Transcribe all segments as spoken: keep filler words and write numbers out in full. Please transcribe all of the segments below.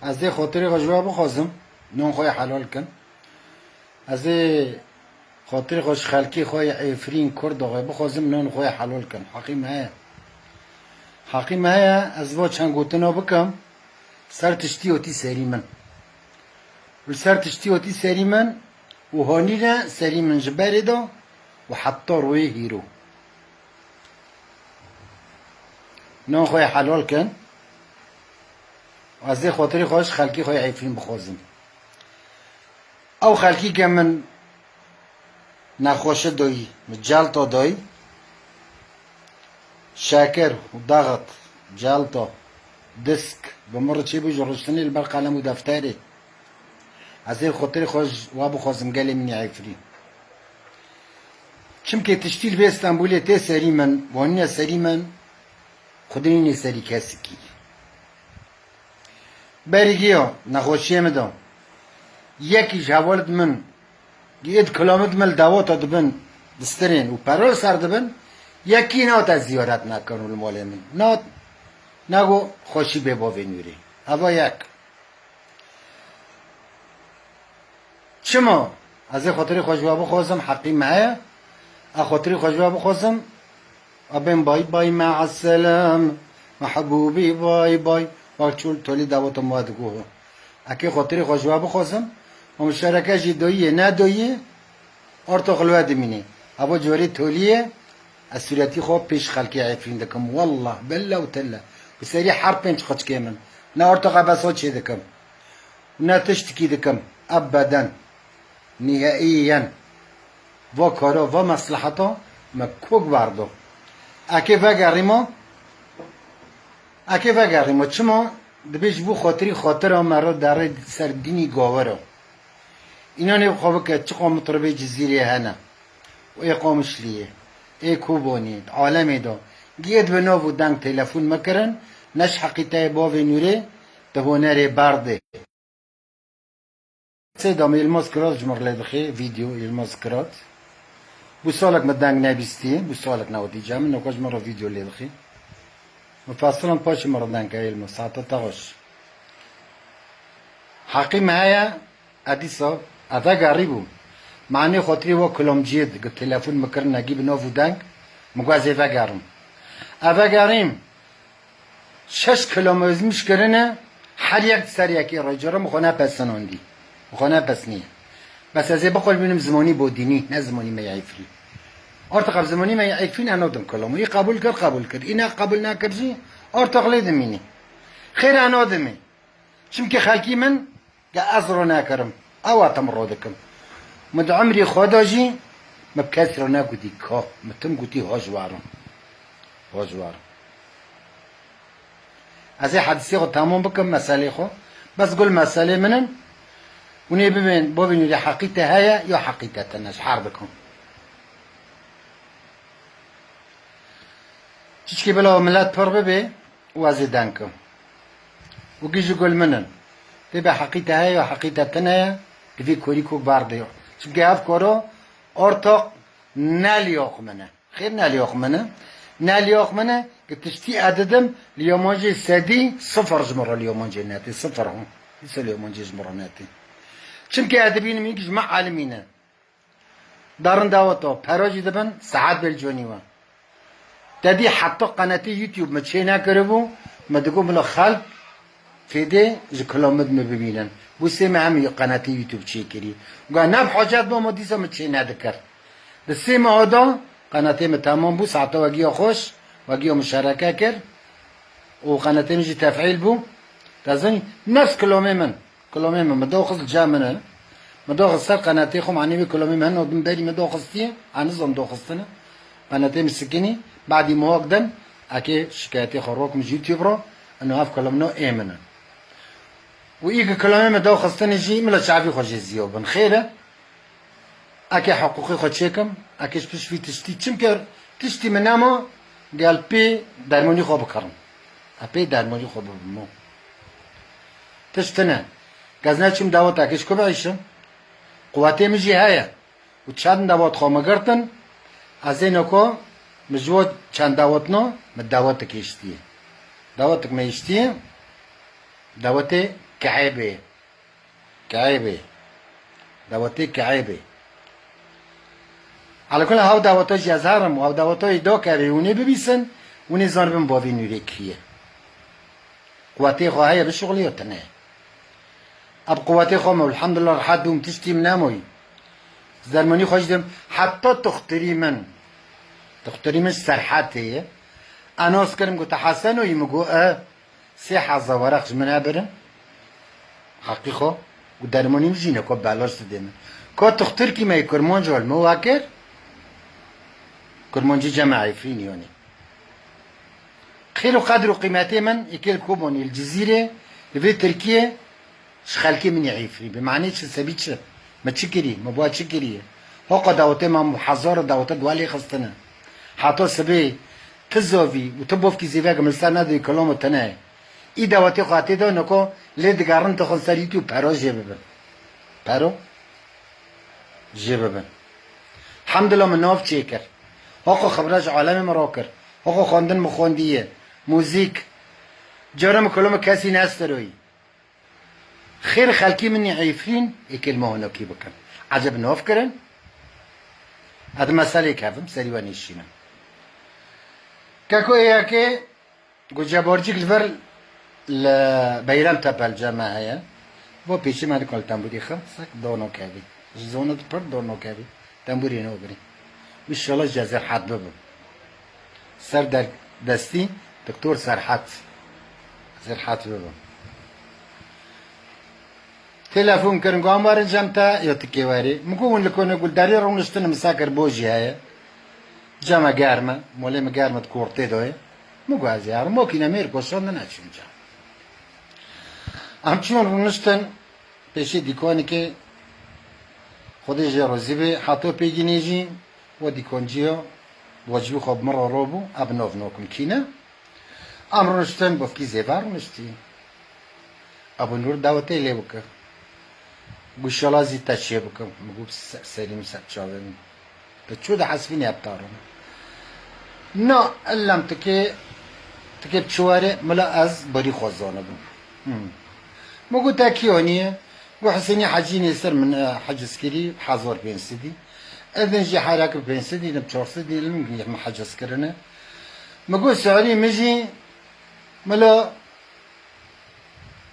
Ez ê xatirê xwe ji we bixwazim, non xwe yê helal kin. Ez ê xatirê xwe ji xelkê xwe yê Efrîn Kurdo xwe bixwazim, non xwe yê helal kin. Heqî me heye. Heqî me heye, ez va çend gotina bikim, ser tiştî hotî serî min. Li ser tiştî hotî serî min û hanîne serî min ji berê de û heta rûyê hîro. Non xwe yê helal kin. Ez ê xatirê xwe ji xelkê xwe yê Efrîn bixwazim. Ew xelkî ke min nexweşi doyî, min celta doyî, şeker û daxit, celta, disk, bi min re çêbû ji riştinê li ber qelem û defterê. Ez ê xatirê xwe ji wa bixwazim gelê min ê Efrîn. Çimkê tiştî li vê Stenbolê tê serî min, wanîne serî min, xwedê nîne serî kesikî. Berî giya nexweşiyê min de yekî ji hevalid min, êd kilamid min li dawata dibin, distirên û perol ser dibin, yekî nate ziyaret nekin û li malê min. Nat, nago xweşî bê bavê nûrê. Eva yek. Çima? Ez ê xatirê xwe ji we bixwazim, heqî me heye. Ez xatirê xwe ji we bixwazim. Abên bay bay, me'eselam. Mehbûbî bay bay. Wek çûl tolî daweta me digoho. Ekê xatirê xwe ji we bixwazim. Û muştereke jî doyiyê, ne doyiyê. Ortox li we dimînê. Eva corê toliyê. Ez sûretî xwe pêş xelkê Efrîn dikim. Wallah, bella û tella. Bi serî her pênc qiçkê min. Ne ortoxa besa çê dikim. Ne tiştikî dikim. Ebeden. Nihaiyen. Va kara, va mesleheta me kok berdo. Ekê vegerîmo. Ekê vegerîmo. Çima? Dibê ji bo xatirî xatira me re derê ser dînî gawero. Înanê xwe bike, çiqa mitribê Cizîrê hene. Û ê Qamişliyê, ê Kobaniyê, di alemê de, giyêd bi nav û deng telefon mekirin, ne ji heqîteyê bavê nûrê, di honerê berdê. Sê damê Yilmaz Kirat ji min re lê dixê, vîdeo Yilmaz Kirat. Bû salek me deng nebîstiye, bû salek newtî cem, noka ji min re vîdeo lê dixê. Mufesiran paşê min re deng ke Yilmaz, saete te xweş. Heqî me heye, edîsa, e vegerî bû. Manê xatirê wa kilomciyê di telefon min kirin negî bi nav û deng, min got ez ê vegerim. E vegerîm. Şeş kilomezmiş kirine, her yek ser yekê re cere min xwe nepesinandî. Min xwe nepesniye. Bes ez ê biqulbînim zimanî bodînî, ne zimanî me yê Efrîn. Artık ev zimanî me yê Efrîn enodim kilomo. Î qebûl kir, qebûl kir. Î ne qebûl nekir jî, artık lê dimînî. Xêr enodimê. Çimkî xelkî min, ge ez ro nekirim. Ew e tim ro dikim. Min di emrî xwe de jî, min bi kes re negotî ka. Min tim gotî hoj werin. Hoj werin. Ez ê hedisê xwe temam bikim, meselê xwe. Bes gul meselê min in. Hûn ê bibên, bibînin ya heqî te heye ya heqî te tine, ji her dikim. Çiçkî bila milet pir bibê û ez ê deng kim. Û gî ji gul min in. Tê be heqî te heye ya heqî te tine ye, divê korî kok berdê. Çimkî ev koro ortoq ne liyoq min e. Xêr ne liyoq min e. Ne liyoq min e, ki tiştî edidim, liyomancê sedî sifir ji min re liyomancê netê, sifir hûn. Dîsa liyomancê ji min re netê. Çimkî edibînim, yek ji me alimî ne. Darin dawet o, pero jî dibin, saet bêl conî we. Te dî heta qenatê YouTube min çê nekiribû, min digot bila xelk fêdê ji kilamid min bibînin. Bû sê meh em qenatê YouTube çêkirî. Got, ne bi hacet bo, ma dîsa min çê nedikir. Di sê meha de qenatê min temam bû, saeta we giya xweş, we giya muşereke kir û qenatê min jî tefîl bû. Te zanî, nefs kilamê min. Kilamê min, min doxist li cem min e. Min doxist ser qenatê xwe, manî wê kilamê min heno bin berî min doxistiye, ez nizam doxistine. Qenatê min sikinî, badî mohak din, ekê şikayetê xwe rokim ji YouTube re, ino ev kilamno ê min e. Û î ki kilamê min doxistine jî, min li çavî xwe jê ziyo bin. Xêr e? Eke heqûqê xwe çêkim, eke ji pişt vî tiştî çim kir, tiştî min nema, gel pê dermonî xwe bikirim. E pê dermonî xwe bibimo. Tişt tine. Gez neçim dawet eke ji ku biişim? Quwetê min jî heye. Û çend dawet xwe min girtin, ez ê noko min ji bo çend dawetno min dawetik hiştiye. Dawetik me hiştiye, dawetê Kehê bê. Kehê bê. Dawetê kehê bê. Ala kul hev daweta jî ez herim û hev daweta wî do kevê hûnê bibîsin, hûnê zanibin bavê nûrê kiriye. Quwetê xwe heye bişuxiliyo tune. Eb quwetê xwe me, elhamdulillah, rehet bûm, tiştî min nemoyî. Dermanî xwe jî dim, heta tuxtirî min. Tuxtirî min ji Serhetê ye. Enas kirim, gote, Hesenoyî, min got, e, sê heza weraq ji min hebirin. Heqî xwe. Û dermanî min jî ne, ko belaş didê min. Ko tuxtirkî me yê Kurmanc hol min wa kir. Kurmancî cema Efrînî yanî. Xêr û qedr û qîmetê min, êkê li Kobanê, li Cizîrê, li vê Tirkiyê, ji xelkê min yê Efrîn. Bi manê çi, sebî çi? Me çi kirî? Me ba çi kirî? Hoqa dawetê me hezar dawete dua lê xistine. Heta sibê ti zavî û ti bofkî zêvek min li ser nedayî, kelama tune ye. Î dawetê xwe tê de niko lê digerin dixin ser YouTube, pero jê bibin. Pero jê bibin. Hemdila min nav çêkir. Hoqa xebra ji alemê min rakir. Hoqa xwendin min xwendiye. Muzîk. Cara min kelama kesî nesteroyî. Xêr xelkî min ê Efrîn êkê li me honokî bikin. Eceb nav kirin. Ez di meselê kevim, serî we nêşînim. Keko ê yekê, got, Cebarcîk li vir li Beyrem Tepe li cem me heye. Bo pêşî me dikon li tembûrî xim, sek dono kevî. Ji zona di pir dono kevî. Tembûrê nobirî. Înşallah ji ez rêhat bibim. Ser der destî Doktor Serhat. Ez rêhat bibim. Telefon kirin, got, "Em werin cem te, ya tu kê werî?" Min got, "Hûn li konê gul derê rûniştin, min sekir bo jî heye. Cem me germ e, molê min germ e, di kortê de ye." Min got, "Ez ê herim." Mokîne mêr koşandin, ez çûm cem. Em çûn rûniştin, Pêşî dîkonikê, Xwedê jê razî bê, heto pêgînê jî we dîkonciya wecibî xwe bi min re robû, ev nav nokim kî ne. Em rûniştin, bofkî zêve rûniştî. Ebû Nûr dawetê lê bike. Got, "Şala zî te çê bikim." Min got, "Ser serî min, ser çavê min." Te çû de hesbînî heta rûne. Na, illem tikê, tikê bi çi were, mila ez berî xwe zanibim. Hmm. Min got, "Te kî anî ye?" Got, "Husênî Hecî nêser min, e, heciz kirî, hezar pênc sedî. Edin jî herek bi pênc sedî, dim çar sedî, lim min heciz kirine." Min got, "Serî min jî, mila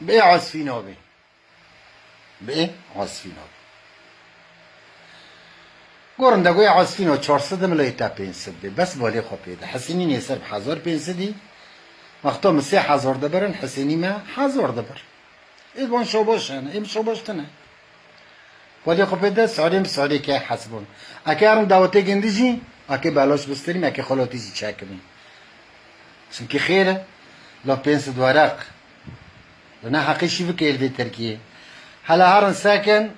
bi ê asfî nabê." Bi ê asfî nabê. Gorin de goya asfîno çar sed e, mila ê te pênc sed bê. Bes balê xwe pê de. Hesênî nêser bi hezar pênc sedî. Wexta min sê hezar de berin, Hesênî me hezar de ber. Ê wan şoboş hene, ê min şoboş tine. Balê xwe pê de, sarê min sarê ke hesbon. Eke erin dawetê gindi jî, eke belaş bistirîm, eke xelatî jî çekimî. Çimkî xêr e, la pênc sed weraq. Li ne heqê şîvikê li vê Tirkiyê. Hela herin sekin,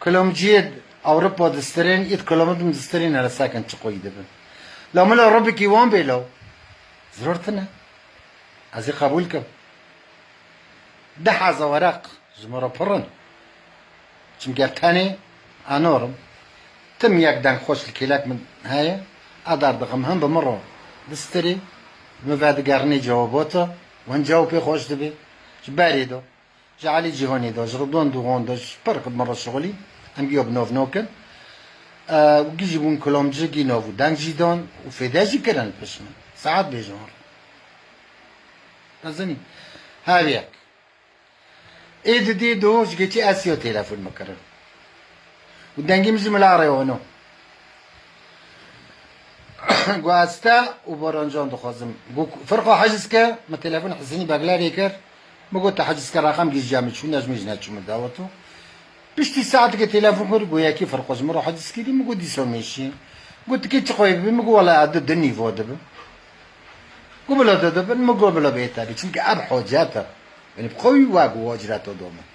kilomciyê Ewropa distirên, ît kilomît min distirên, hela sekin çi qoyî dibin. La mila ribikî wan bê law. Ziror tine. Ez ê qebûl kim. Deh heza weraq. Ji min re pir in. Çimkî ev tenê anorim. Tim yek deng xweş li kêlek min heye. A derdixim hin bi min re distirê. Min vedigerinê cewabata. Wan cewab pê xweş dibê. Ji berê de. Ji Elî Cîhanê de. Ji Ridwan Dûxan de. Ji pir min re şixulî. Em giyo bi nav nokin. Û gijî bûn kilomci gî nav û deng jî dan. Û fêde jî kirin piş min. Saet bêjin re. Mezinî. Her yek. Ê didê do ji geçî ez yo telefon mikirin. Û dengê min ji mila rêwano. Got ez te û Borancan dixwazim. Got firqo heciz ke, min telefon Hesînî Beglerê kir. Min got te heciz ke, raqem gî ji cem çû, ne ji min jî neçû min dawet û. Piştî saetekê telefon kir, got yekî firqo ji min re heciz kirî, min got dîsa mêşî. Got tikê çi qoyê bibî, min got wela ez di di nîvo dibim. Got bila di dibin, min got bila bê te bî. Çimkî ev hocet e. Yanî bi xwe wî wek û ecreta do min.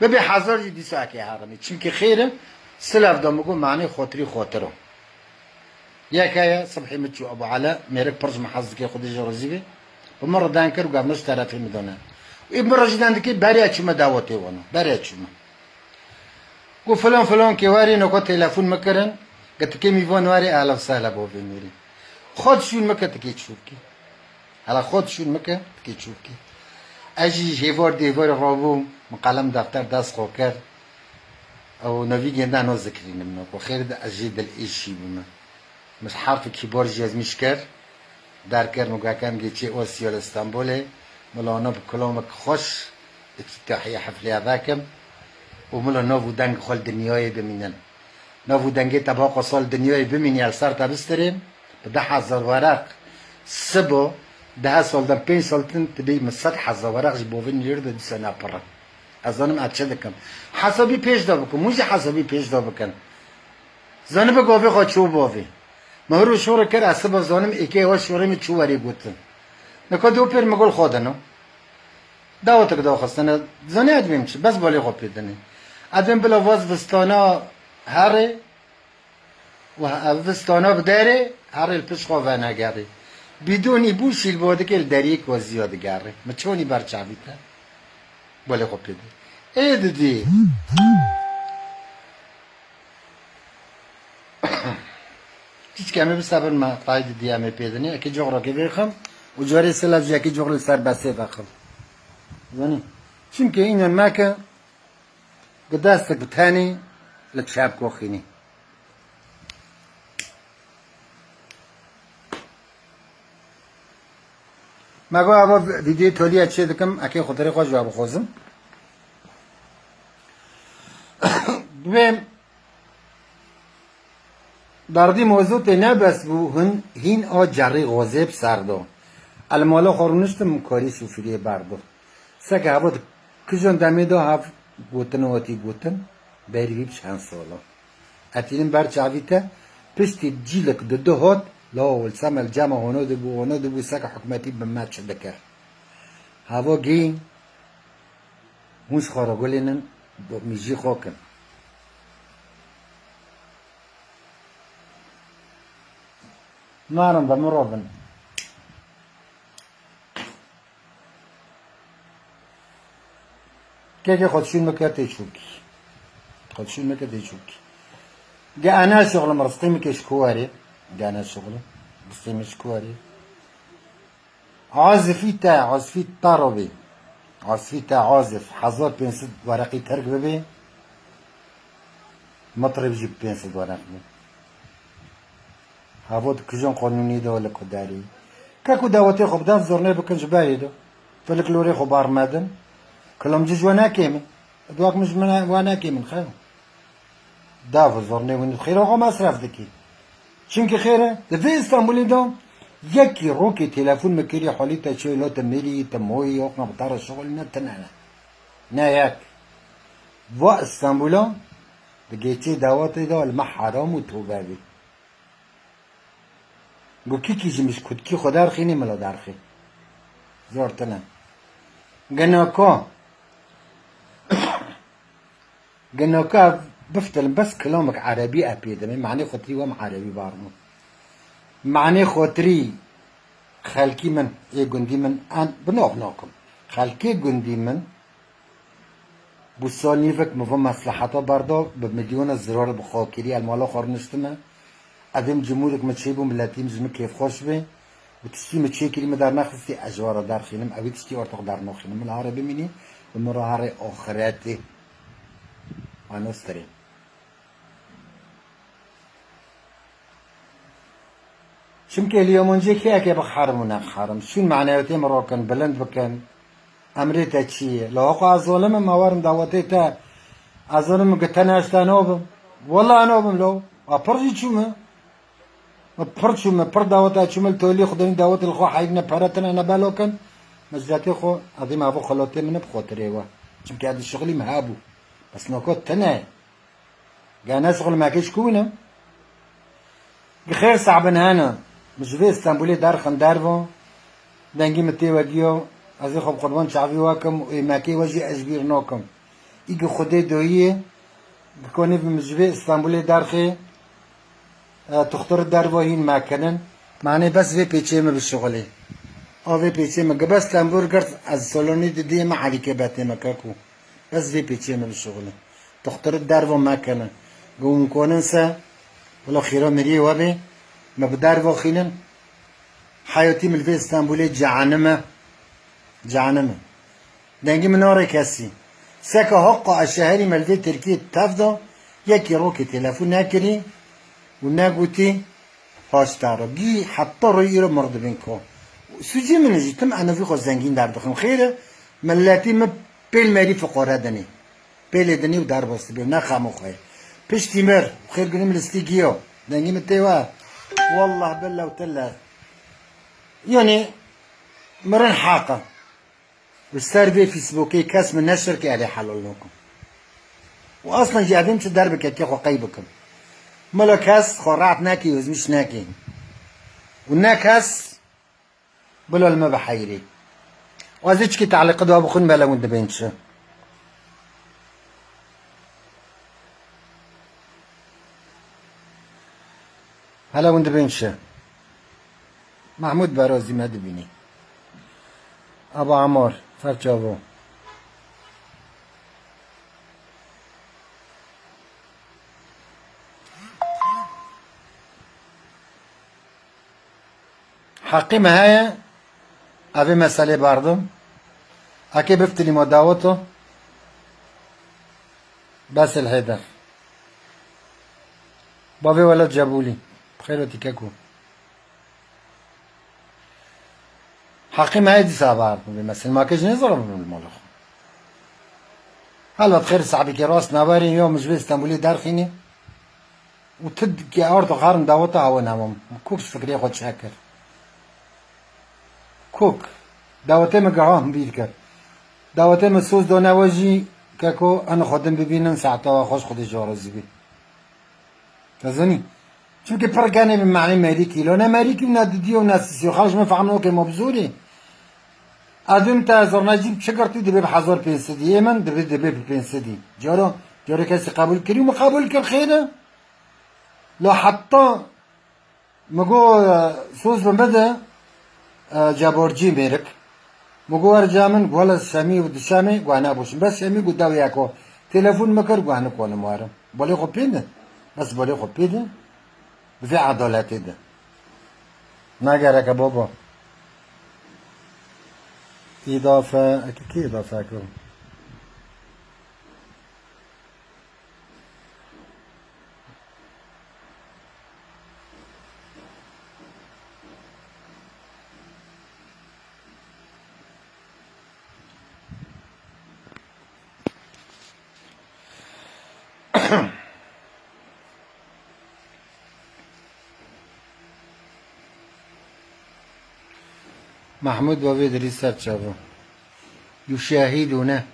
Bibê hezar jî dîsa eke herimî. Çimkî xêr e, silav da min got manê xotirî xotir o. Yek heye, sibhê min çû Ebu Ele, mêrik pir ji min hez dike, Xwedê jê razî be. Bi min re deng kir û gavna ji terefê min dane. Û ê min re jî deng dike, berê ez çûme dawetê wan. Berê ez çûme. Got filan filan kê werê, noko telefon min kirin. Got tikê mîvan werê, ehla ve sehla bo vê mêrê. Xwe dişûn min ke tikê çû bikî. Hela xwe dişûn min ke tikê çû bikî. Ez jî ji hêvar dêvarê rabûm, min qelem defter dest xwe kir. Ew navî gênda no zikrînim no, ku xêr de ez jê dilêşî bûme. Min herf kîbar jî ez mîş kir. Derkir min gokem gê çê Osya li Stenbolê. Mila no bi kilomek xweş îftîtahî heflê vekim. Û mila nav û deng xwe li dinyayê bimînin. Nav û dengê te baqa sal dinyayê bimînî, el ser te bistirêm, bi deh hezar weraq sibo, deh sal de pênc sal din, tu bêyî min sed hezar weraq ji bavê nîr de dîsa nepirin. Ez zanim ez çi dikim. Hesabî pêş de bikim, hûn jî hesabî pêş de bikin. Zanibe gavê xwe çû bavê. Min hir û şorê kir, ez siba zanim êkê ewa şorê min çû werê gotin. Nika dê û pêr min gul xwe dino. Dawetek daxistine, zanî edbêm çi, bes balê xwe pê dinê. Edbêm bila vaz vistana herê, û he-, vistana bi derê, herê li pişt xwe venegerê. Bîdonî bû şîlbadikê li deriyê koziya digerê. Mi çonî ber çavî te? Balê xwe pê dê. Ê didî. Çiçke em ê bi sebir me, tay didî em ê pê dinê. Ekê coxrakê vêxim û carê sila jî ekê coxrê li ser besê vexim. Zanî? Çimkê înan me ke bi destek bi tenê li çep koxînî. Me got, eva vîdyoyê tolî ez çê dikim, ekê xudirê xwe ji we bixwazim. Bibê derdî mozotê ne bes bû, hin, hîn a cerî xozê bi ser do. El mala xwe rûniştim, karî şofîriyê berdo. Seke heva di kijan demê de hev gotin û hatî gotin, berî vî bi çend sala. Etînin ber çavî te, piştî cîlik di du hot, la ol semel cema hono dibû, hono dibû, seke hikûmetî bi me çi dike. Hava gîn, hûn ji xwe re gulênin, bi mijî xwe kin. Narin be mirov in. Kekê xwe dişûn mike tê çûkî. Xwe dişûn mike tê çûkî. Ge ene şixlim, rizqî mike ji ku werê? Ge ene şixlim, rizqî min ji ku werê? Azifî te, azifî te robî. Azifî te, azif. Hezar pênc sed wereqî terk bibê. Mitrib jî pênc sed wereq bû. Havo di kijan qanûnî de li ku derî? Ke ku dawetê xwe bidin, zor nê bikin ji berê de. Filik lorê xwe bar medin. Kilomci ji we nekêm in. Duak min ji min we nekêm in, xew. Dav zor nê win xêra xwe mesref dikî. Çimkî xêr e, di vê Îstanbulê de yekî rokê telefon min kirî, holî te çê, lo te mirî, te moyî, oxna bi te re şixulîne, tine ne. Ne yek. Va Îstanbula di geçê dawetê de li me heram û tobe bî. Got, kîkî ji min ji kutkî xwe derxînî, min lo derxî. Zor tine. Ginako. Ginako ev biftilin, bes kilamek erebî e pê dimê. Manê xotirî wem erebî barno. Manê xotirî xelkî min, ê gundî min, en, bi nav nakim. Xelkê gundî min, Bû sal nîvek min va mesleheta berda, bi milyona zirar bi xwe kirî, el mala xwe rûniştime. Edêm cimûrek min çêbû, miletî min ji min kêfxweş bê. Û tiştî min çêkirî, min dernexistî, ez ji we re derxînim, ewî tiştî ortox dernoxînim. Min li harê bimînî, bi min re herê oxiretê. Anostirê. Çimkê li Yamancê kê eke bixerim û nexerim. Şûn manewetê min rokin, bilind bikin. Emrê te çi ye? Lo xwe ez zolim im, ewerim dawetê te. Ez zolim im, gi te neşte nobim. Wela nobim lo. A pir jî çûme. Mi pir çûme, pir daweta çûme li tolî xwe denî dawetê li xwe heyî ne pere tine ne belokin. Mi ji detê xwe, edî me evo xelatê min bi xotirê we. Çimkî ez dişixilîm hebû. Bes noko tine. Gene şixul mekê ji ku wîne? Gi xêr sehbin hene. Min ji vê Stenbolê derxin dervo. Dengî min tê we giyo. Ez ê xwe bi qurban çavî we kim û ê mekê we jî ez ji bîr nakim. Î gi Xwedê doyiyê. Gi konê bi min ji vê Stenbolê derxê. E, tuxtir dervo hîn mekinin. Manê bes vê pêçê min bişixulê. A vê pêçê min. Gi bes Stenbol girt ez salonê didiyê min Elîkê betê min kekû. Bes vê pêçê min bişixulê. Tuxtir dervo mekene. Gu hûn konin se, wilo xîra miriyê we bê, me bi dervo xînin. Heyatî min li vê Stenbolê cehenime. Cehenime. Dengê min nare kesî. Seka heqa ez şeherî me li vê Tirkiyê tev da, yekî rokê telefon nekirî û negotî, haşta re. Gî heta royê îro mir dibin ko. Sûcê min jî tim enivî xwe zengîn derdixin. Xêr e, miletî min pêl merî fiqare dinê. Pêlê dinê û derbas dibe, ne xemo xwe ye. Piştî mir, xêr gulî min listî giyo. Dengê min tê we. Wallah billah û tillah. Yanî mirin heq e. Li ser vê Facebookê kes min neşir ke, erê helal nakim. Û aslan jî evêm çi derbike ke xwe qey bikim. Milo kes xwe rahat nekî, ozmîş nekî. Û ne kes bila li me biheyirî. Û ez ê çikî te'lîqi da bixwin, mele hûn dibên çi? Hele hûn dibên çi? Mehmûd Berazî me dibînî. Aba Amar, ser çavo. Heqî me heye, evê meselê berdim. Eke biftilî ma daweto. Bes el Heyder. Bavê Welat Cebûlî. Bi xêr hatî keko. Heqî me heye dîsa berdim. Vê meselê ma ke jî nêzana bibim li mala xwe. Helbet xêr sahibekê rast naberî, ya min ji vê Stenbolê derxînî. Û tu dikê ardo xarim daweta hawe namam. Kok ji fikrê xwe çekir. Kok. Dawetê min giha min bîr kir. Dawetê min soz dane we jî keko, en xwe din bibînin, saeta we xweş, Xwedê ji we razî bî. Te zanî? Çimkî pir genê bi manî merîkî. Lo ne merîkî û ne didî û ne sisî. Xaş min fehm nake ma bi zorî. Edin te zirnecî çi girtî dibe bi hezar pênc sedî. Ê min dibe, dibe bi pênc sedî. Cara, cara kesî qebûl kirî û min qebûl kir xêr e. La heta min got, e, soz bi min bide, e, Ceborcî mêrik. Min got, "Wer ca min, got, hele Şemî û di Şemê, got, ne boşim." Bes Şemî got, "Dew yeko." Telefon min kir, got, "Hene konim werim." Balê xwe pê de. Bes balê xwe pê de. Bi vê edaletê de. Nagereke baba. Îdafe, eke kê îdafe kir? Mehmûd bavê dirî ser çava. Yû şehîd û ne.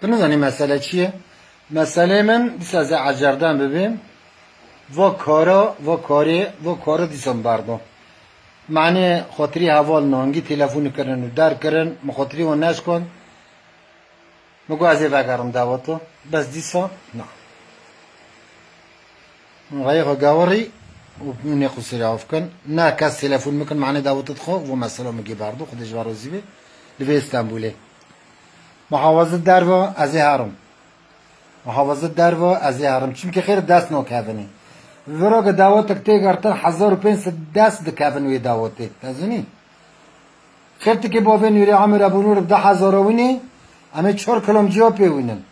Tu nizanî mesele çi ye? Meselê min, dîsa ez ê ecerdan bibêm. Va kara, va karê, va kara dîsa min berdo. Manê xatirî heval nangî telefon kirin û der kirin, min xatirî wan neşkand. Min got, "Ez ê vegerim daweto." Bes dîsa, na. Rayê xwe gawerî û nê qusirî av kin. Ne kes telefon min kin, manê dawetê dixwe, û mesela min gê berdo, Xwedê ji we razî be, li vê Stenbolê. Muhafazet derva, ez ê herim. Muhafazet derva, ez ê herim. Çimkî xêr dest nakevinê. Vira ke dawetek tê girtin, hezar û pênc sed dest dikevin wê dawetê. Te zanî? Xêr tikê bavê Nûrê Amir Ebû Nûr bi du hezara wînê, em ê çar kilomciya pê wînin.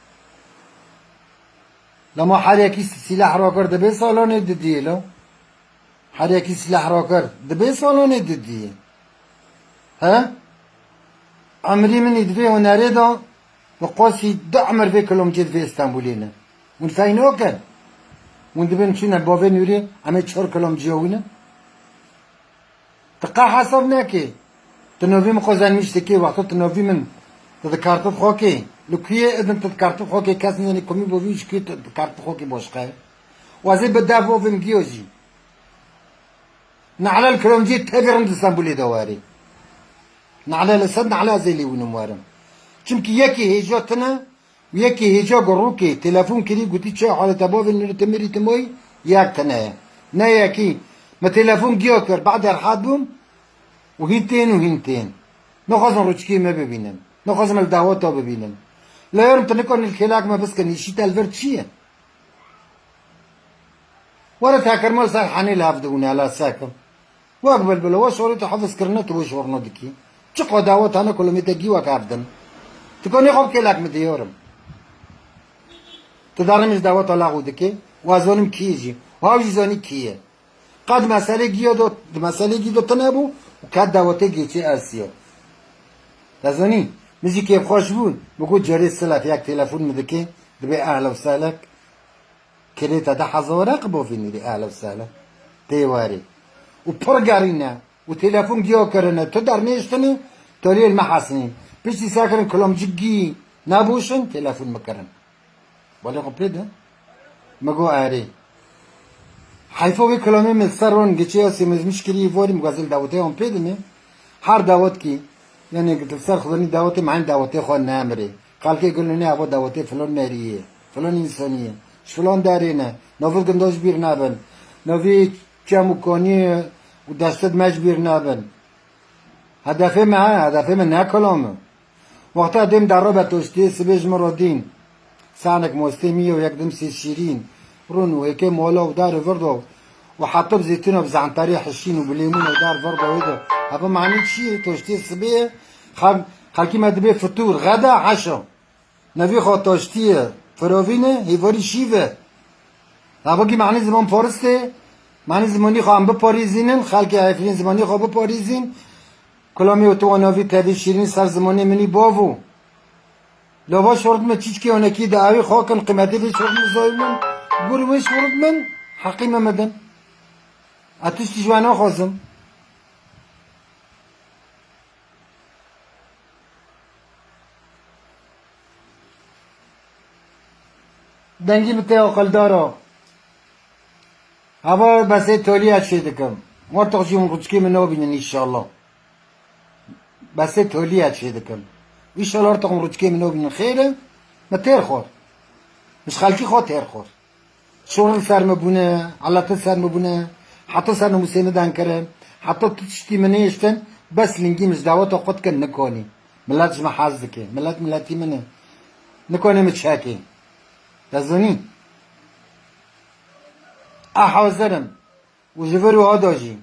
Lema her yekî sîleh rakir dibê salonê didiyê lo. Her yekî sîleh rakir dibê salonê didiyê. He? Emrî min î divê hunerê da, bi qasî du emir vê kilomcê divê Stenbolê ne. Hûn fey nakin. Hûn dibin çûne bavê Nûrê, em ê çar kilomciya wînin. Tu qe hesab nekê. Tu novî min xwe zenmiştekê, wexta tu novî min, tu di kartê xwe kê. Li kuyê idin tu di kartê xwe kê, kes nizanî komî bo vî ji kuyê tu di kartê xwe kê boşqe. Û ez ê bi dev bovim giyo jî. Nehle li kilomcî tevî rind di Stenbolê de werê. Nehle li ser nehle ez ê lê wînim werim. Çimkî yekê hêja tine, Yekî hêja gurûkê telefon kirî, gotî, "Çi halê te bavê Nûrê te mirî te moyî?" Yek tine ye. Ne yekî. Me telefon giya kir, bad derhat bûm û hîn tên û hîn tên. Naxwazin rûçikê me bibînin. Naxwazin li daweta bibînin. La yarim tu nikanî li kêlak me biskin, îşî te li vir çi ye? Were tekirma li ser henê li hev dibûne, hela sekim. Wek bilbilo, we şorê tu hefz kirine, tu wê şorno dikî. Çiqa dawet hene, kulomê te gî wek hev din. Tu konê xwe bikê lek mi diyorim. Tu darî min ji daweta laxû dikê. Wa zonim kî jî. Wa jî zonî kî ye. Qet meselê giyo do, meselê gî do tine bû û ket dawetê geçê Asiya. Te zonî, min jî kêfxweş bûn. Min got, "Cerê Silef yek telefon min dikê, dibê ehla û sehlek." Kirê te de hezar e, qibovînî rê ehla û sehla. Tê warê. Û pir gerîne. Û telefon giya kirine. Tu dernêştinî, toliyê li me hesinî. Piştî sekirin kilomcik gî nebûşin, telefon mi kirin. Balê xwe pê de. Mi got erê. Heyfa wê kilamê min ser wan geçê ya sêmizmiş kirî vorî mi gazel dawetê wan pê dime. Her dawet kî. Yanî ki tu ser xizanî dawetê, meyn dawetê xwe nemirê. Xelkê gulûnê eva dawetê filan meriyê, filan însaniyê, ji filan derê ne. Navê gundan ji bîr nebin. Navê çem û kaniyê û deştê me ji bîr nebin. Hedefê me he, hedefê me ne kilam e. Wexta dêm deribe toştiyê sibê ji min re dîn. Sanek mostê mî û yek dimsê şîrîn. Rûn û hêkê mola û dar û virdo û heta bi zeytûna bi zantarê hişîn û bi lêmûna dar virdo wê de. Heva manî çi ye? Toştiyê sibê ye. Xel-, xelkî me dibê fitûr, xeda, heşo. Nevî xwe toştiyê firovîne, hêvarî şîve. Heva kî manî ziman paristê, manî zimanî xwe em biparêzînin, xelkê Efrîn zimanî xwe biparêzîn. Kulamê û tu navî tevî şîrîn ser zimanê minî bavo. Lava şort me çîçkê onekî de awî xwe kin qîmetê vê şort min zayî min. Gur wê şort min heqî me midin. Ez tiştî ji we naxwazim. Dengî bi te aqildar o. Hava besê tolî ez çê dikim. Wartaq jî hûn rûçikê min nabînin înşallah. Besê tolî ez çê dikim. Înşallah wartaq hûn rûçikê min nabînin xêr e. Me têr xwar. Min ji xelkî xwe têr xwar. Şor li ser min bûne, elat li ser min bûne. Heta ser namûsê min dan kirin. Heta tu tiştî min nêştin. Bes lingî min ji daweta xwe dikin nikanî. Milet ji min hez dike. Milet miletî min e. Nikanê min çekê. Te zanî? Ez hazir im. Û ji vir û ada jî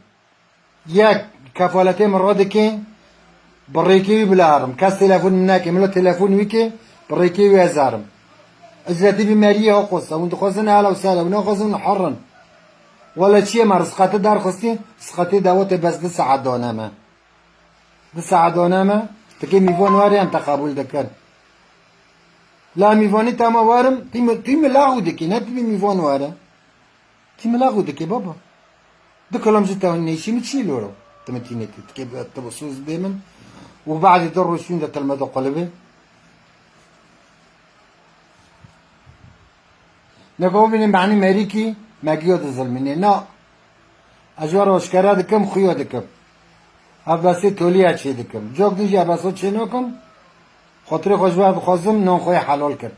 yek kefaletê min radike, bi rêkê wî bila herim. Kes telefon min neke. Min lo telefon wî ke, bi rêkê wî ez herim. Icretî vî meriyê ha qosa. Hûn dixwazin ehla û sehla, hûn naxwazin hûn hurr in. Wele çi ye me risqetê derxistî, risqetê dawetê bes du saet dane me. Du saet dane me, tikê mîvan were em te qebûl dikin. La mîvanî te me werim, tî mi, tî mi laxû dikî, ne tî mi mîvan were. Tî mi laxû dikî baba. Du kilam ji te nêşî mi çî loro. Ti mi tî netî, tikê bi, ti bi soz bê min. Û badê du roj şûn de tilme de qulibê. Neka bibînin behnî merîkî, me giya dizilmînê. Na. Ez ji we re eşkere dikim, xuya dikim. Ev besê tolî ez çê dikim. Cok din jî ev beso çê nakim. Xotirê xwe ji we dixwazim, nan xwe yê helal kir.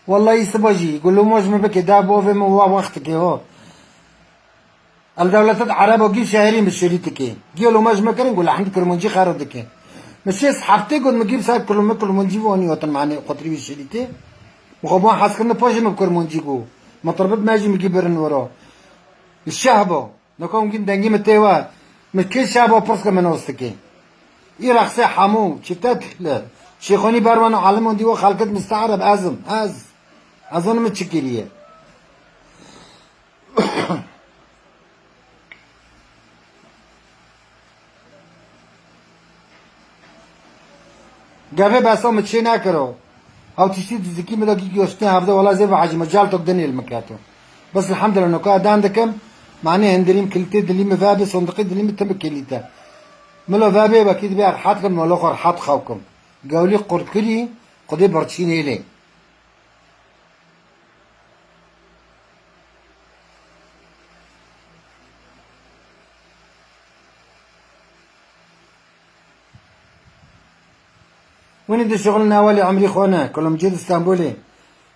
Wellahî siba jî, ku loma ji min bike, da bavê min wa wextikê ho. El dewletet Ereba gî şehirî min şirî dike. Giyo loma ji min kirin, ku lehend Kurmancî xero dike. Min şêst heftê got, min gî ser Kurm-, Kurmancî vanî hotin, mane, xotirî wî şirîtê. Min xwe ban hez kirin, paşê min bi Kurmancî got. Min tirbit me jî min gî birin wero. Şehbo. Naka hûn gîn dengî min tê we. Min kê şeva pirs ke min ostikê. Î rexsê hemû çifte têle. Şêxonî berwana alimon dî we xelkit misteereb ezim. Ez. Ez onim min çi kiriye. Gavê besa min çê nekiro. Ew tiştî dizikî min de gî goştê hevde wela zê ve hecî min cel tok dinê li min keto. Bes elhamdülillah noka dan dikim. Manê hindirîm kilîtê dilî min vebê sondiqê dilî min tim kilîte. Min lo vebê wekî dibê rehet kim, min lo xwe rehet xew kim. Gewlî qurtkirî, Xwedê birçî nêlê. Winî dişuxulin ewelî emrî xwe ne. Kulumcî di Stenbolê.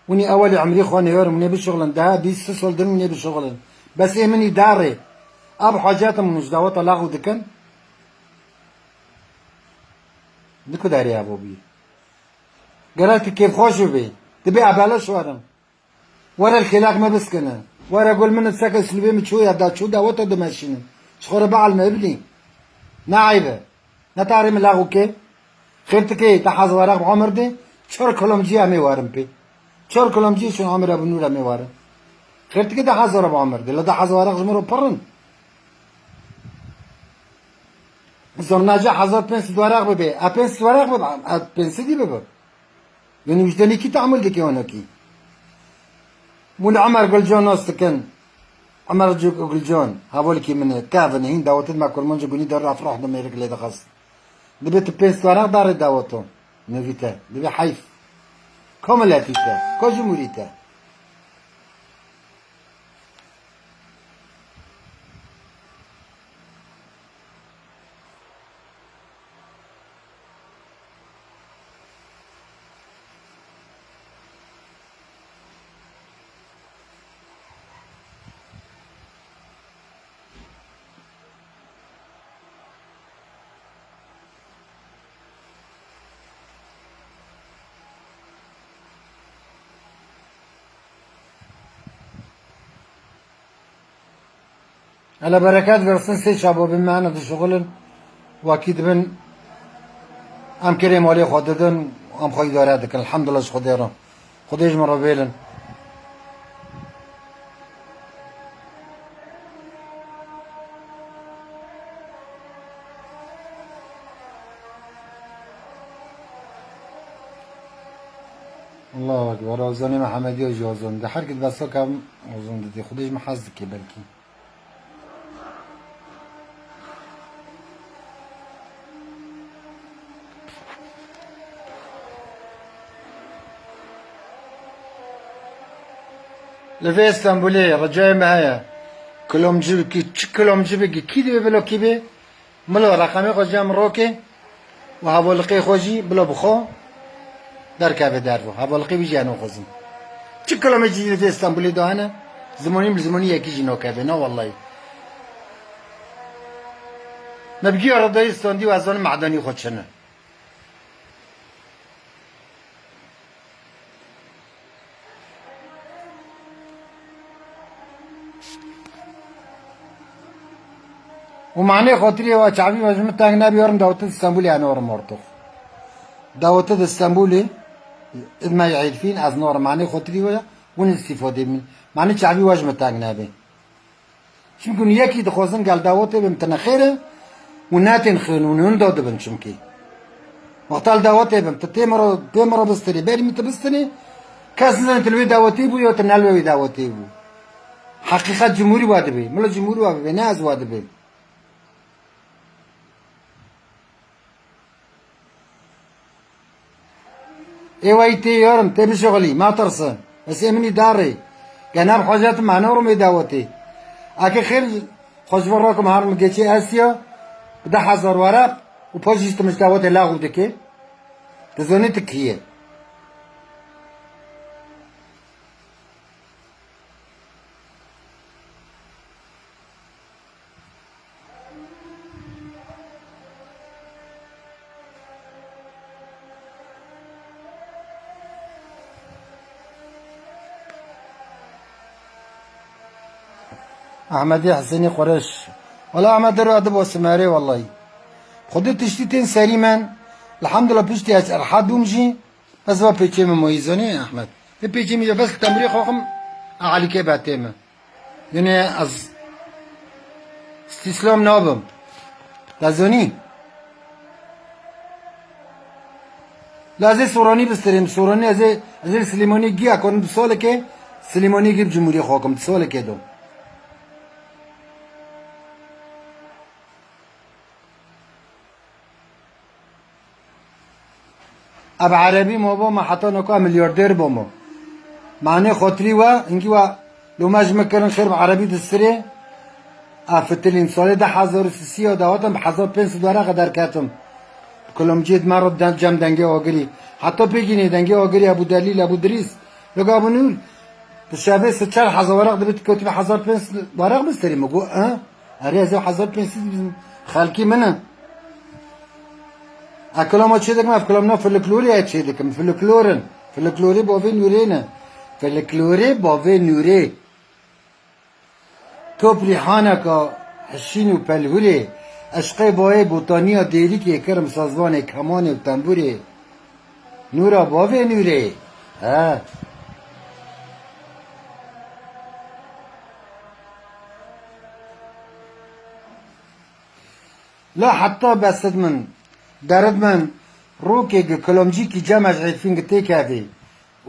Winî ewelî emrî xwe ne yorum. Winê bişuxulin. Daha bîst sî sol din winê bişuxulin. Bes ê minî darê. Ab hacatim hûn ji daweta laxû dikin. Di ku derê evo bî? Gerek tu kêfxweş bibî. Dibê ebeleş werin. Were li xêlak me biskine. Were gul min seke silbê min çû ya da çû daweta dimeşînin. Ji xwe re bielme bidî. Ne eyb e. Ne tarê min laxûkê. Xêr dikê te hez weraq bi Omer de. Çor kilomcî em ê werin pê. Çor kilomcî şûn Omer Ebu Nûr em ê werin. Xêr dikê te hez were bi Omer de. Li de hez weraq ji min re pir in. Zor nace hezar pênc sed weraq bibe. E pênc sed weraq bibe. E pênc sedî bibe. Yanî wijdenê kî tehmil dike wano kî? Mûl Emer Gulcan nas dikin. Emer Gulcan, hevalekî min e. Kevin, hîn dawetê me kurmanca gunî der afrah de mêrik lê dixwest. Dibê tu pênc sed weraq darê daweto. Nevî te. Dibê heyf. Ko miletî te? Ko cumhurî te? Ele bereket versin sê çavbobên me hene dişuxulin. Wekî dibin em kirê malê xwe didin, em xwe îdare dikin. Elhamdulillah ji Xwedê re. Xwedê ji min re bêlin. Allahu Ekber. Ozanê Mehemediya jî ozan dide. Her kit besa ke em ozan didê. Xwedê ji min hez dike belkî. Li vê Stenbolê ricayê me heye. Kilomcî bikî, çi kilomcî bikî, kî divê bilo kî bê? Milo reqemê xwe cem rokê û hevalixê xwe jî bilo bi xwe derkeve dervo. Hevalixê wî jî eno xwezin. Çi kilometrî li vê Stenbolê de hene? Zimanî bi zimanî yekî jî nakeve. Na wellahî. Me bi giya re dayî standî û ez zanim medenî xwe çi ne. Û manê xotirê wa çavî ve ji min teng nebî, orim dawete di Stenbolê, yani orim ortox. Dawete di Stenbolê, id me yê Êlfîn, ez norim manê xotirî ve, hûn îstîfade bin. Manê çavî ve ji min teng nebî. Çimkî hûn yekî dixwazin gel dawetê bin, tine xêr e, hûn netên xêr, hûn hûn da dibin çimkî. Wexta li dawetê bin, tu tê min re, tê min re bistirî, berî min tu bistirî, kes nizane tu li wê dawetê bû ya tu ne li wê dawetê bû. Heqîqet cumhurî wa dibê, mila cumhurî wa bibê, ne ez wa dibê. Ê wayî tê yorim, tê bişuxulî, matirse. Ez ê min îdarê. Gena bi hocet mane orim ê dawetê. Ake xêr xwe ji vir rokim harim geçê Esya, bi deh hezar weraq û poj jî tu min ji dawetê laxû dike. Tu zonî tu kî yê. Ehmedê Hisênê Qureş. Wela Ehmed dero edi bo simerê wellahî. Xwedê tiştî tên serî men. Elhamdulillah piştî ez erha dûm jî. Ez va pêçê min moyî zanî Ehmed. Vê pêçê min ya bes temrê xwe xim, Elîkê betê min. Yine ez stîslam nabim. Te zanî? La ez ê Soranî bistirêm. Soranî ez ê, ez ê li Silêmanî giya konim bi salekê Silêmanî gir cumhurî xwe kim. Bi salekê do. Ev erebî ma bo me heta noka milyarder bo me. Manê xotirî we, hingî we lome ji me kirin xêr bi erebî di sirê. A fitilîn salê du hezar û sisiya de hatim bi hezar pênc sed weraqe derketim. Kulomciyê me re den-, cem dengê agirî. Heta pêgînê dengê agirî Ebu Delîl, Ebu Dirîs. Loga Ebu Nûr, di şevê sê çar hezar weraq dibê tu kewtî bi hezar pênc sed weraq bi serê me. Got, e? Erê ez ê hezar pênc sed bizim xelkî min in. Ez kilama çê dikim, ev kilamna folklorê ez çê dikim. Folklor in. Folklorê bavê Nûrê ne. Folklorê bavê Nûrê. Top rîhaneka hişîn û pelhûrê, eşqê bayê botaniya dêrikê, kirim sazvanê kemanê û tembûrê. Nûra bavê Nûrê. He. La heta besid min, derid min, rokê gi kilomcîkî cem ez Êfîn gi têkevî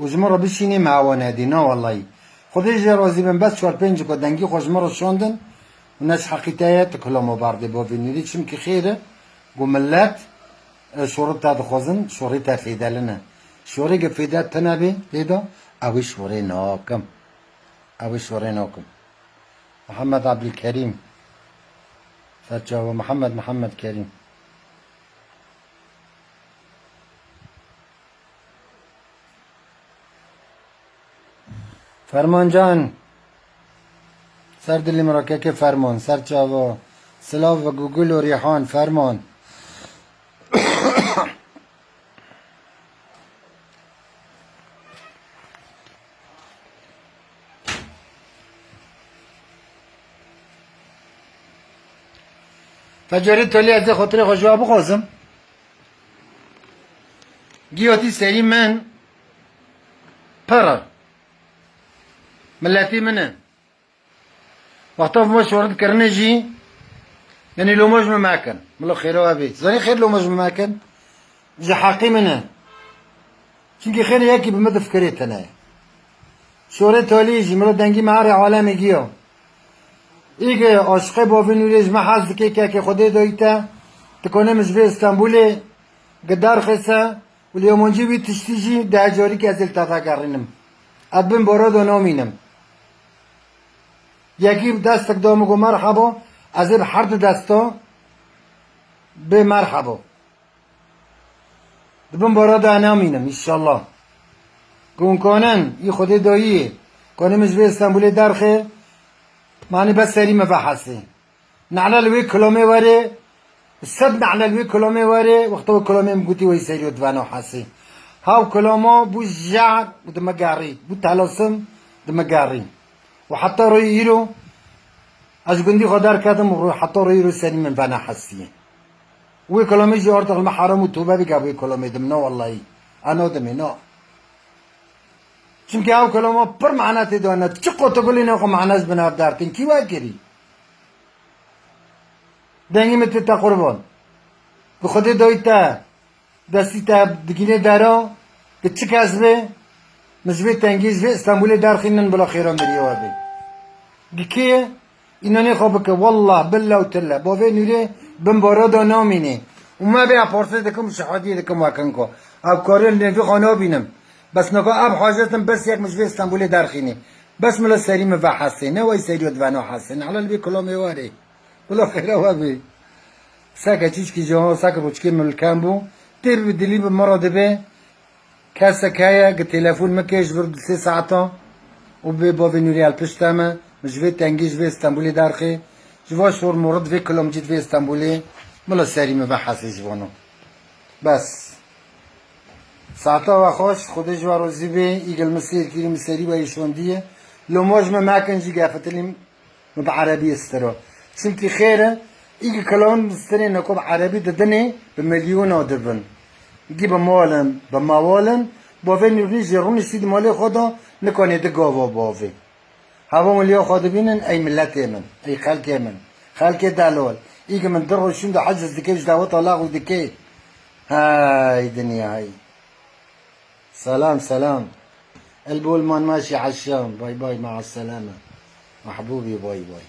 û ji min re bişînî me ewa nedî, na wellahî. Xwedê jê razî bin, bes çar pênc ku dengî xwe ji min re şandin û ne ji heqî te ye, tu kilamo berdê bavê Nûrê, çimkî xêr e ku millet, e, şorê te dixwazin, şorê te fêdelin e. Şorê gi fêde tune bê, lê da, ew ê şorê nakim. Ew ê şorê nakim. Mihemed Ebdulkerîm. Serçava Mihemed, Mihemed Kerîm. Ferman Can. Ser dilê min re kekê Ferman. Serçava. Silav ve Gugul û Rîhan. Ferman. Fecarê tolî ez ê xotirê xwe ji we bixwazim. Giyotî serî min pir e. Miletî min e. Wexta vima şorit kirine jî, yanî loma ji min mekin. Milo xêra we bê. Zanî xêr loma ji min mekin. Ji heqî min e. Çimkî xêr yekî bi min difikirê tune ye. Şorê talî jî, milo dengî me herê alemê giya. Î ki aşiqê bavê Nûrê ji me hez dike, kekê Xwedê dayî te, tu konê min ji vê Stenbulê gi derxê se, û li Yamoncî wî tiştî jî deh carî ez ê li te vegerînim. Ez bin bara de namînim. Yekî destek da min got merhaba, ez ê bi her du desta bê merhaba. Di bin bara de namînim, înşallah. Ku hûn kanin, î Xwedê dayiyê, kanin min ji vê Stenbulê derxê, manî bes serî min vehesê. Nehla li wê kilamê were, sed nehla li wê kilamê were, wexta wê kilamê min gotî wey serî û divena hesê. Haw kilama bû jehr û dimigerî, bû telasim dimigerî. Û heta royê îro, ez ji gundî xwe derketim û ro-, heta royê îro serî min vena hesiyê. Wê kilamê jî artık li me heram û tobe bike wê kilamê dim, na wellahî. Ana dimê, na. Çimkî ew kilama pir mane tê de ne. Çi qotigulê ne xwe mane ji bin ev dertên kî we kirî? Dengê min tê te qurban. Bi Xwedê dayî te, destî te digînê dera, bi çi kes bê, min ji vê tengî, ji vê Stenbulê derxînin bila xêra miriya we bê. Bi kê ye? Înanê xwe bike, wallah, billah û tillah. Bavê Nûrê bin bara da namînê. Û me bê, ez parsê dikim û şehadiyê dikim wekin ku. Ev karê li nêvî xwe nabînim. Bes naka ev hacetin bes yek min ji vê Stenbulê derxînî. Bes mila serî min ve hesê. Ne wey serî divena hesê. Nehla li vê kilamê warê. Bila xêra we bê. Seke çîçkî cihan, seke roçkê min li kem bû. Têr bi dilî bi min re dibe. Kesek heye, gi telefon min kê ji vir du sê saeta û bê bavê Nûrî el pişt te me, min ji vê tengî, ji vê Stenbulê derxê, ji va şor morit vê kilomcî vê Stenbulê, mila serî min ve hesê ji vano. Bes. Saeta we xweş, Xwedê ji we rozî bê, îgil min sêr kirî, min serî we îşondiye. Loma ji min mekin jî gefitilîm. Min bi erebî stiro. Çimkî xêr e, î ki kilamên bi stirê neko bi erebî didinê, bi milyona dibin. Gî bi mal in, bi mewal in, bavê Nûrî jî rûniştî di malê xwe de, nikanê di gava bavê. Heva wiliya xwe dibînin, ey miletê min, ey xelkê min, xelkê delal. Î ki min di roj şûn de heciz dike, ji daweta lax û dike. Hey dinya hey. Selam, selam. البول مان ماشي عشام. باي باي، مع السلامة. محبوبي، باي باي.